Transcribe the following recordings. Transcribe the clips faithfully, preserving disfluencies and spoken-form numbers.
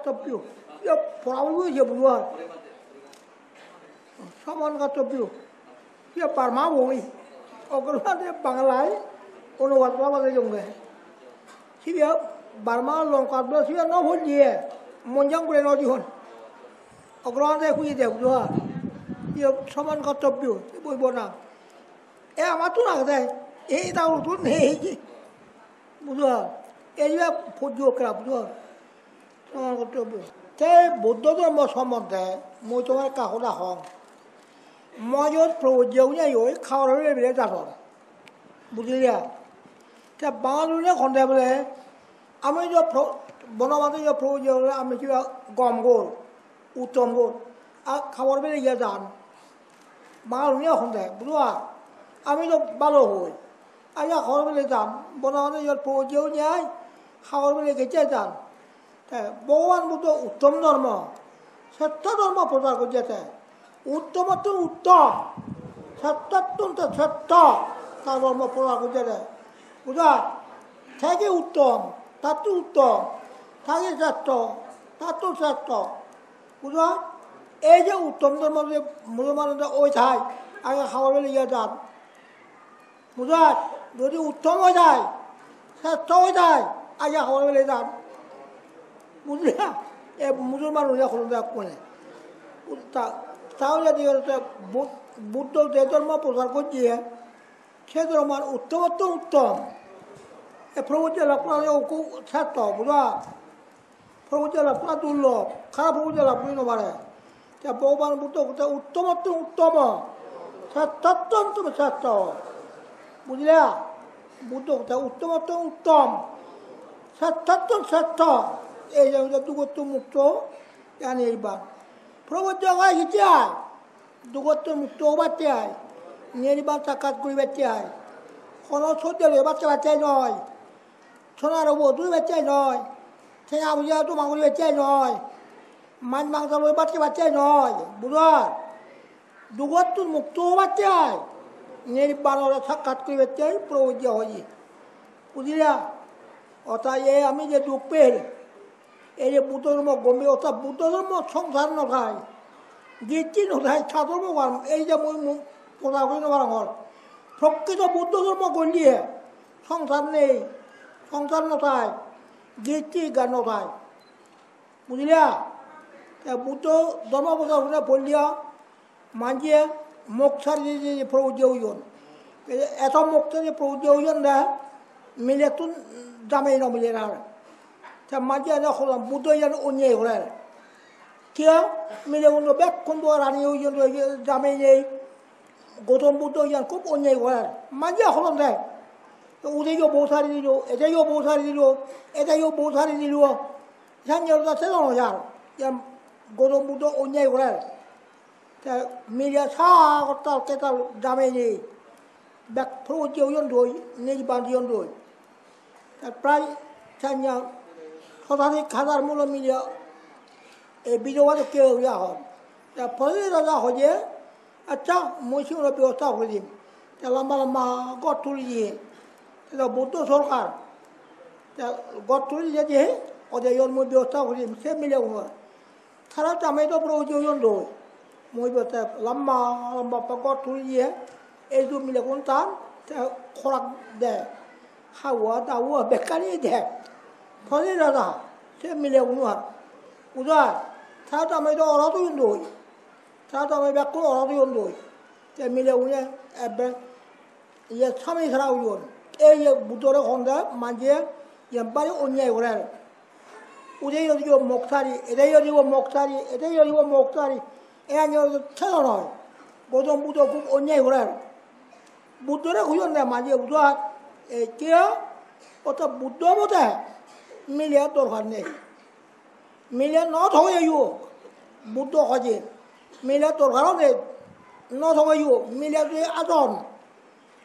Tobbiyo. Ye pora oi ye buruar. Saman ka tobbiyo. Ye Burma boi. Ogro de Bangalai. Ono wat wa de jonge. Sibe Burma Lanka do sibe no bol ye. Monjang gure no jihon. Ogro de hui de buruar. Ye saman ka tobbiyo. Boi bona. E ama tu na de. E ta uru tu ne. Buruar. E ye pojjo kra buruar. Te Buddho dhormo sombonde mui tomare ekka hoda hong. Mojot probojje une oi khabor bele bele jadon. Bujile? Te Bangalune honde bole, ami jo pro-, Bonobhante jo probojje bole ami kiba gom gor, uttom gor. Ar khabor bele ye jan. Bangalune honde, bujo? Ami jo balo hoi. Aja hobor pele jan, bona hode iyot pogoj jeyon ai, hobor pele gecche jan. Te Bhogoban Buddho uttom dhormo, setto dhormo prochar gojje te. Uttomottun uttom, settottun te setto, ta dhormo prochar gojje te. Bujo? Te je uttom, tattun uttom, te je setto, tattun setto. Bujo? Ei je uttom dhormo je Musolman oi thai, age hobor pele iye jan. Bujat, jodi uttom oi jai, sresto oi jai, aja hobor pele jam. Bujila? E Musolman oi holo jak mane. Ta, tahole di holo te Bud-, Buddho je dhormo prochar gojje, se dhormo uttomottun uttom. E probojje lab gora je ukku sresto, bujo? Probojje lab gora durlob, hara probojje lab gori no pare. Te Bhogoban Buddho hotte uttomottun uttomo, sretthottun tumi srettho. Bujile? Buddho hotte uttomottun uttom, sretthottun srettho. Ei je hoide dugottun mukto, iyan nirban. Probojje oi hitte ai? Dugottun mukto obatte ai, nirban sakkat guribatte ai. Hono sodde loi batte batte noi. Sona rubo duri bacche noi, tenga poja joma guri bacche noi, maj mangso loi bacche bacche noi, bujo? Dugottun mukto bacche ai, nirbanore sakkat guri bacche ai, probojje hoye. Bujila? Ota ye ami je duk pel, ei je Buddho dhormo gom pe, ota Buddho dhormo songsar no thai, gitti no thai, ta dhormo gan, ei je mui, mui prochar guri no parongor. Prokrito Buddho dhormo golle songsar nei, songsar no thai, gitti gan no thai. Bujila? Te Buddho dhormo prochar guri polle manje mok sari je, je probojje oyon. Eto mok sari probojje oyon de, milettun jamei no miler ar. Te manje ene holon Buddho iyan onyai gorer. Kiya? Mileguno bekkun bo rani oyon, jamei nei. Gautam Buddho iyan hub onyai gorer. Manje holon de. Udeyo bo sari dilo, edeyo bo sari dilo, edeyo bo sari dilo. Iyan jor da se no jar. Iyan Gautam Buddho onyai gorer. Te mile sagor tal ketal jamei nei. Bek probojje oyon doi, nirban oyon doi. Te prai sanya sotadik hajar mulo mile ei bidoba dokke guri agon. Te Purandit raja hoye, "Accha, mui sigunor bebosta guri dim." Te lamba lamba ghor tuli diye. Te Buddho sorkar. Te ghor tuli diye je, ode iyor mui bebosta guri dim, se milegunor. Tara jamei do probojje oyon doi. Mui bebosta lamba lamba ghor tuli diye. Ei du milegun tan, te khorak de. Hawa dawa bekkani de. Purandit raja, se mileguno ar. Uda, tara jamei do orot oyon doi. Tara jamei bekkun orot oyon doi. Te milegune ebbe iye sami sara oyon. Ei iye Buddhore honde manje iye bari onyai gorer. Ude yodibo mok sari, ede yodibo mok sari, ede yodibo mok sari. Eyan yodibo thelo noi. Gautam Buddho hub onyai gorer. Buddhore hoyon de manje Buddho ar. E kiya? Oto Buddho obode mile dorkar nei. Mile no thogeyo, Buddho hoye. Mile dorkar ode no thogeyo, mile je ajon,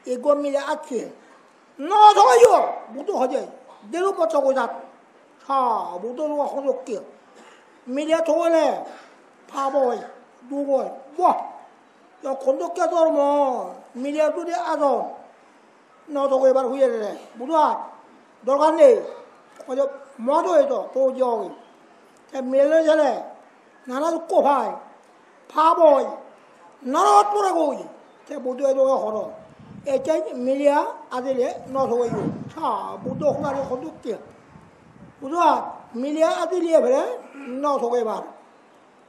ego mile acche. No thogeyo, Buddho hoye. Deru po thogoi jat. Sa, Buddho lo hojokke. Mile thogele pap oi, duk oi. Wah! Yo, hon dokke dhormo, mile judi ajon. No to ebar huye re, bujo ar. Dorkar nei. Ojo modo eto, to jogi. Te milei sele nana dukko pai, pap oi, norot pore goi. Te Buddho edoge horo. Ecche miliya adile no sogeyo. Sa Buddho hodari hon dukke. Buddho miliya adile pore no sogebar.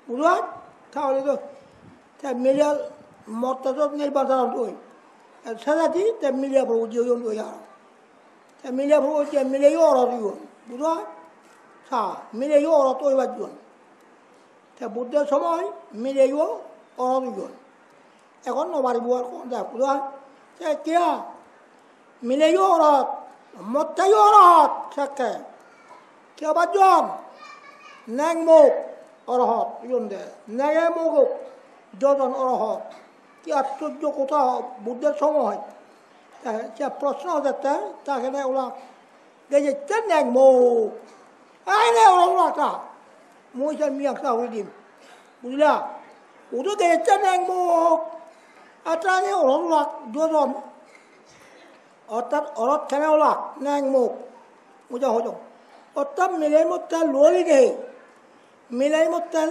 Buddho tahole to te miliya motte to nirban saron doi. Sajadi te miliya pore uji oyon doi aro. Te milebo je mileyo orot oyon, bujo? Sa, mileyo orot oi bajjon. Te Buddho somoy mileyo orot oyon. Egon no paribo ar kon de, bujo? Te kiya? Mileyo orot, motteyo orot, sekke. Kiya bajjon? Neng mok orohot oyon de. Nege mok jojon orohot. Ki aschorjo kotha Buddho somoy. Te se proshno ojette, ta kene ola gejette neng mok. Ai ne ola ola ta. Mui se miyang sa uri dim. Bujila? Udo gejette neng mok. Ata ne ola ola jojon. Ortat orot kene ola neng mok. Ujo hojong. Ortat milei motte luoli nei. Milei motte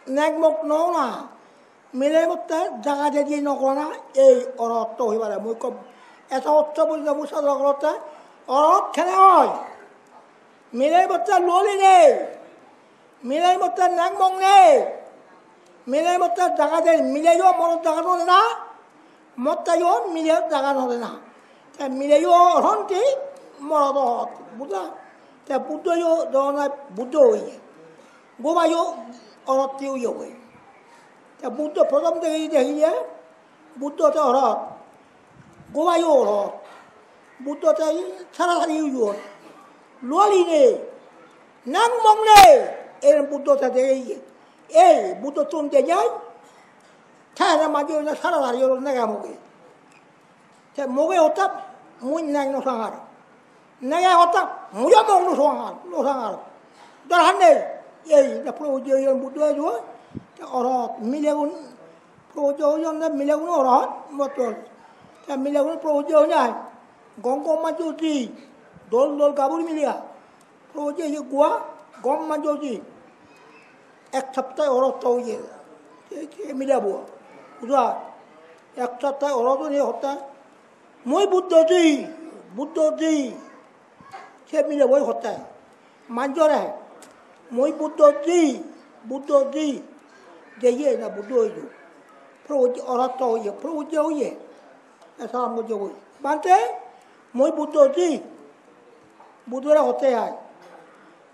neng mok no ola. Milei motte jaga jadi no gorana ei orotto hoi pare. Mui ekko eto otto bujile mui sodor gorotte orot kene oi. Milei motte luoli nei. Milei motte neng mok nei. Milei motte jaga jadi, mileyo morot jaga no dena. Motteyo mile jaga no dena. Te mileyo oronti morot orot. Buddho. Te Buddhoyo dona Buddho oye. Gobayo orotte oye goi. Te Buddho prothom degeye degiye Buddho te orot. Gobayo orot. Buddho te sara sari oyon. Luoli nei. Neng mok nei. Ei Buddho te degeye. Ei Buddho tun degeye. Te ene maji oyon sara sari oyon nege moge. Te moge hotte mui neng no sangar. Nege hotte muiyo mok no sangar, no sangar. Dorhar nei. Ei, te Probujje oyon Buddho ejo, te orot milegun Probujje oyon de milegun orot, motol. Te milegun Probujje oyon ai. Gom gom majjodi, dol dol gabur miliya. Probujje ye gua, gom majjodi. Ek sapta orot oye. Te, te milebo. Bujo? Ek sapta orot oye hotte. Mui Buddho ji, Buddho ji. Se milebo hotte. Manjore. Mui Buddho ji, Buddho ji. Deye na Buddho oye. Probujje orot oye, Probujje oye. Esa mujje oye. Bhante, mui Buddho ji. Buddhore hotte ai.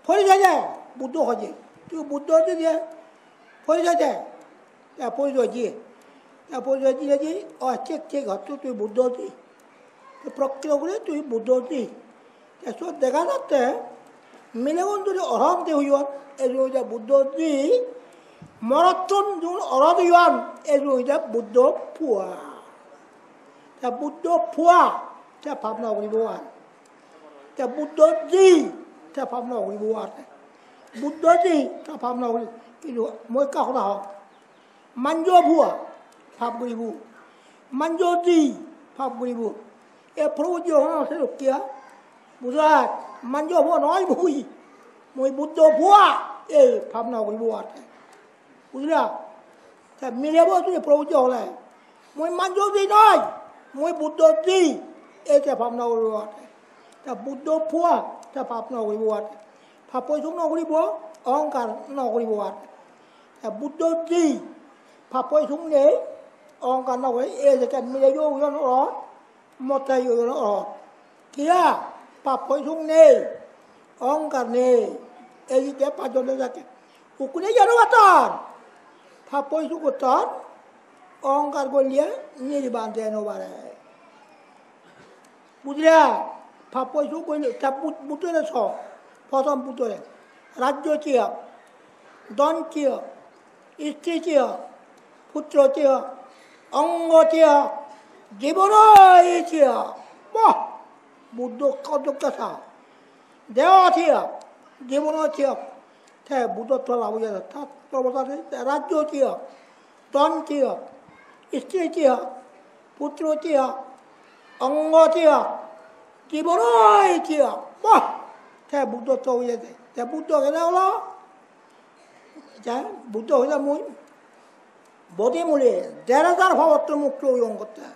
Porijoy de, Buddho hoye. Tui Buddho ji de, porijoy de. Te porijoy diye. Te porijoy diye di, o, thik, thik, hotte tui Buddho ji. Te prokrito guri tui Buddho ji. Te sot dega jatte, milegun judi orot de oyon, ejo oye Buddho ji. Morottun jun orot oyon, ejo oye Buddho pua. Te Buddho pua, te pap no guribo ar. Te Buddho ji, te pap no guribo ar. Buddho ji, te pap no guribo. Hintu mui ekka hoda hong. Manjo pua, pap guribo. Manjo ji, pap guribo. E Probujje hono se rokkiya. Bujo? Manjo pua noi mui. Mui Buddho pua, e pap no guribo ar. Bujila? Te milebo tui Probujje ole. Mui manjo ji noi, mui Buddho ji, ete pap no guribo ate. Te Buddho pua, te pap no guribo ate. Pap poi suk no guribo, ohongkar no guribo ate. Te Buddho ji, pap poi suk nei, ohongkar no guri, ete te mileyo oyon orot, motte oyon orot. Kiya? Pap poi suk nei, ohongkar nei. Ei je pajjon jakke. Hukkune jano patton. Pap poi suk gotton, ohongkar golle nirban de no pare. Bujila? Pap poi suk golle, ta Bud-, Buddhore so. Prothom Buddhore. Rajyo tiyo, dhon tiyo, istri tiyo, putro tiyo, ongo tiyo, jibono tiyo. Bah! Buddho kodokke sa. Deho tiyo, jibono tiyo. Te Buddho tola bujai de. Ta tola bujai de. Rajyo tiyo, dhon tiyo, istri tiyo, putro tiyo, ongo tiyo, jibono tiyo. Bah! Te Buddho to bujai de. Te Buddho kene olo? Te Buddho hoide mui bodhi mule der hajar papottun mukto oyong hotte.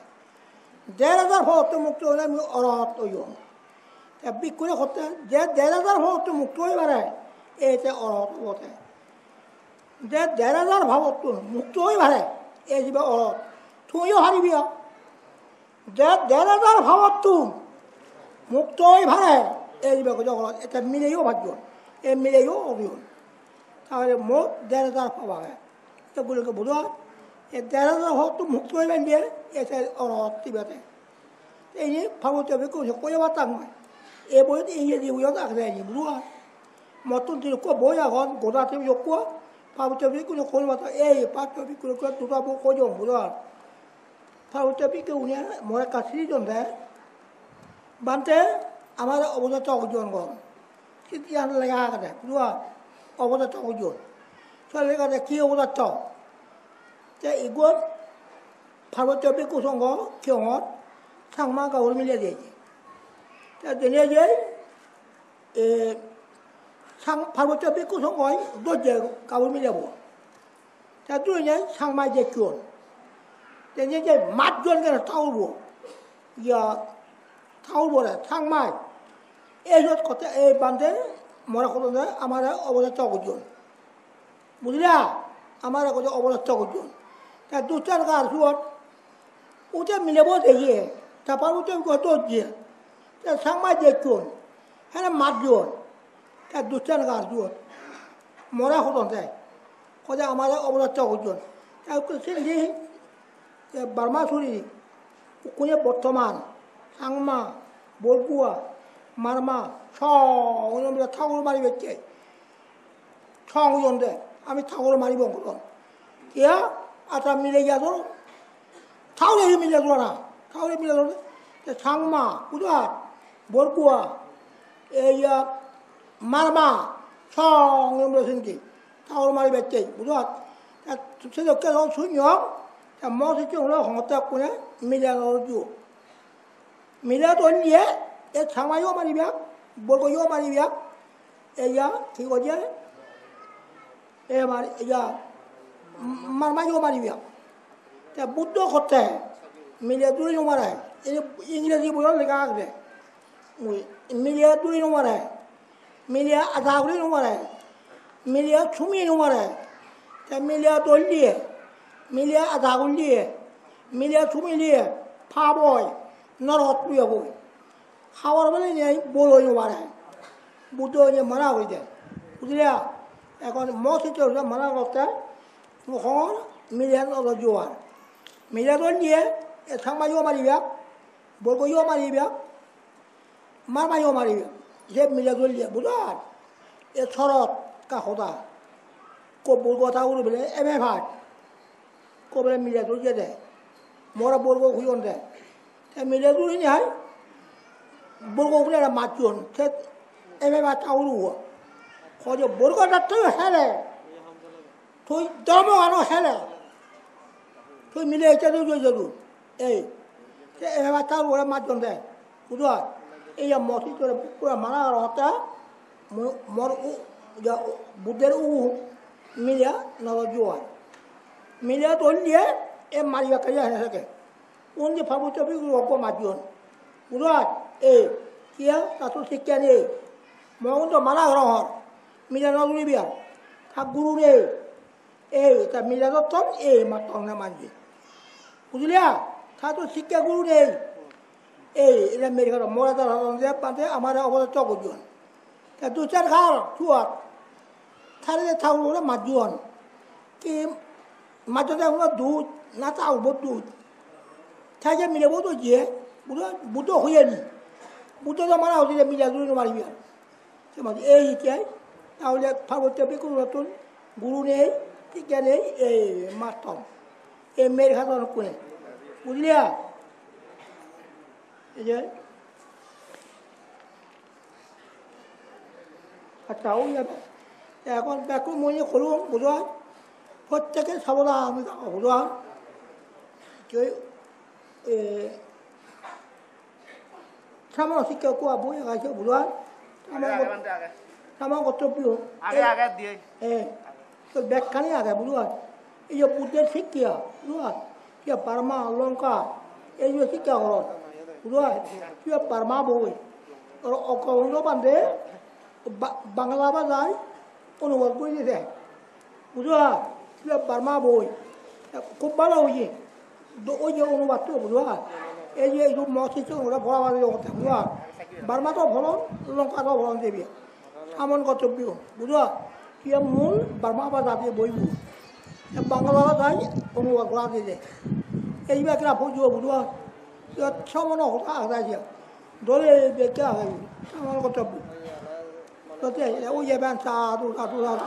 Der hajar papottun mukto oile mui orot oyong. Te bhikkhune hotte je der hajar papottun mukto oi pare, e te orot obo te. Je der hajar papottun mukto oi pare, e jibe orot. Tumiyo pariba. Je der hajar papottun mukto oi pare, e jibe gojo orot. Ete mileyo pajjon. E mileyo oyon. Tahole mot der hajar pap age. Te gurunge bujo, e der hajar papottun mukto oi pande, ete orot ibe te. Te ini Parbottiyo bhikkhu sokko obattang noi. E boyot, ingreji boyot agede ini, bujo ar. Mottun tinukko boi agon, goda te jokko, Parbottiyo bhikkhu sokko obattang, ei Parbottiyo bhikkhu sokko duta bo hojong, bujo ar. Parbottiyo bhikkhugune more ekkan siri don de. Bhante, amare obodotta gojjon gom. Siyot iyan lega agede, bujo ar, obodotta gojjon. Siyot lega agede hi obodotta? Te igun Parbottiyo bhikkhu songho kiyongot Changma gabur mile jeye. Te dene jei, e, Chang-, Parbottiyo bhikkhu songhoi dojje gabur milebo. Te duine Changma jekkiyon. Te je je majjon gene thaurbo. Iya, thaurbo re, Changmai. Ei jot hotte, ei bhante, more hodon de, amare obodotta gojjon. Bujila? Amare hoide obodotta gojjon. Te dussan gar suot. Ute milebo jeye. Te Parbottiyo bhikkhu dojje. Te Changmai jekkiyon. Hene majjon. Te dussan gar suot. More hodon te. Hoide amare obodotta gojjon. Te ukko sindi, te Burma suri, ukkune bottoman, Changma, Borgua, Marma, song oyon bile thaur mari bette. Song oyon de, ami thaur maribong hodon. Kiya, ata mile jadon, thaure hi mile jadon na, thaure mile jadon. Te Changma, Udat, Borgua, ei, ah, Marma, song oyon bile sindi. Thaur mari bette, bujo ar. Te se dokke do sunyong, te mo sikke uno hongotte ekkune mile no ju. Mile don ye, e Changmayo maribak, Borgoyo maribak, e ya, hi hoide? E mari, e ya, Marmayo maribak. Te Buddho hotte, mile duri no mare, e Ingreji boyot lega agede. Ui, mile duri no mare. Mile ada guri no pare. Mile sumi no pare. Te mile dol diye. Mile ada guri diye. Mile sumi diye. Pap oi. Norot puye boi. Habor bele nei boloi no pare. Buddho oye mana guri de. Bujile? Ekhon mo sikke mana gotte. Mo hon mile no do juar. Mile dol diye. E Changmayo maribak. Borgoyo maribak. Marmayo mari, je mile dol diye, bujo ar? E sorot ekka hoda. Ko Borgo thaur bile ebe phat. Ko bile mile dol diye de. More Borgo huyon de. Te mile dol ni hai. Borgo ugure era majjon. Te ebe phat thaur uo. Hoje Borgo dattoi hele. Tui dhormo ano hele. Tui mile ecche dui dui dui. Ei. Te ebe thaur ugure majjon de. Bujo ar? Ei ya mo sittore pura mana aro hotte. Mo-, mor u-, ya, Buddher u mile no do juar. Mile dol diye, e mari bakkari ane seke. Undi Parbottiyo bhikkhu sokko majjon. Bujo ar? Ei. Kiya? Tattun sikke nei. Mo undo mana aro hor. Mile no duribi ar. Ta guru nei. Ei, ta mile dotton, ei matton na manje. Bujile? Ta to sikke guru nei. Ei, ere mere hodon, more dor hodon je bhante amare obodotta gojjon. Ta dussan har, suot. Tare je thaur ugure majjon. Ki majjon de uno dut, na thaur bo dut. Ta je milebo dojje, Buddho, Buddho hoye ni. Buddho do mana hoye de mile duri no maribi ar. Se mane ei hitte ai, tahole Parbottiyo bhikkhunottun guru nei, sikke nei, ei matton. Ei mere hodon ekkune. Bujile? Ei je. Accha, oi jebe. Ekhon bekkun mui holung, bujo ar? Protteke sabodan, bujo ar? Kei, e, Sramon sikke ekku boi age se bujo ar? Age, age, bhante, age. Sramon kortobyo. Age, age, diye. Eh. To bekkani age, bujo ar. Iyo Buddher sikkya, bujo ar. Iyo Burma, Lanka, iyo sikkya goron. Bujo ar. Iyo Burma boi. Aro Okko Uno Bande, Ba-, Bangla bhajai onubad guri dide. Bujo ar. Iyo Burma boi. Khub bhalo oye. Do oye onubad to, bujo ar. Ei je idu mo sikke ore pora pari otte, bujo ar. Burma to phoron, Lanka to phoron dibe. Amon gottobyo, bujo ar. Iye mul Burma bhajat diye boibo. E Bangla bhajai onubad gora diye. Ei ibe ekkena pojjo, bujo ar. Iye somono hoda age iye. Dole bekka age. Amon gottobyo. Totte e oye ben sadhu, sadhu, sadhu.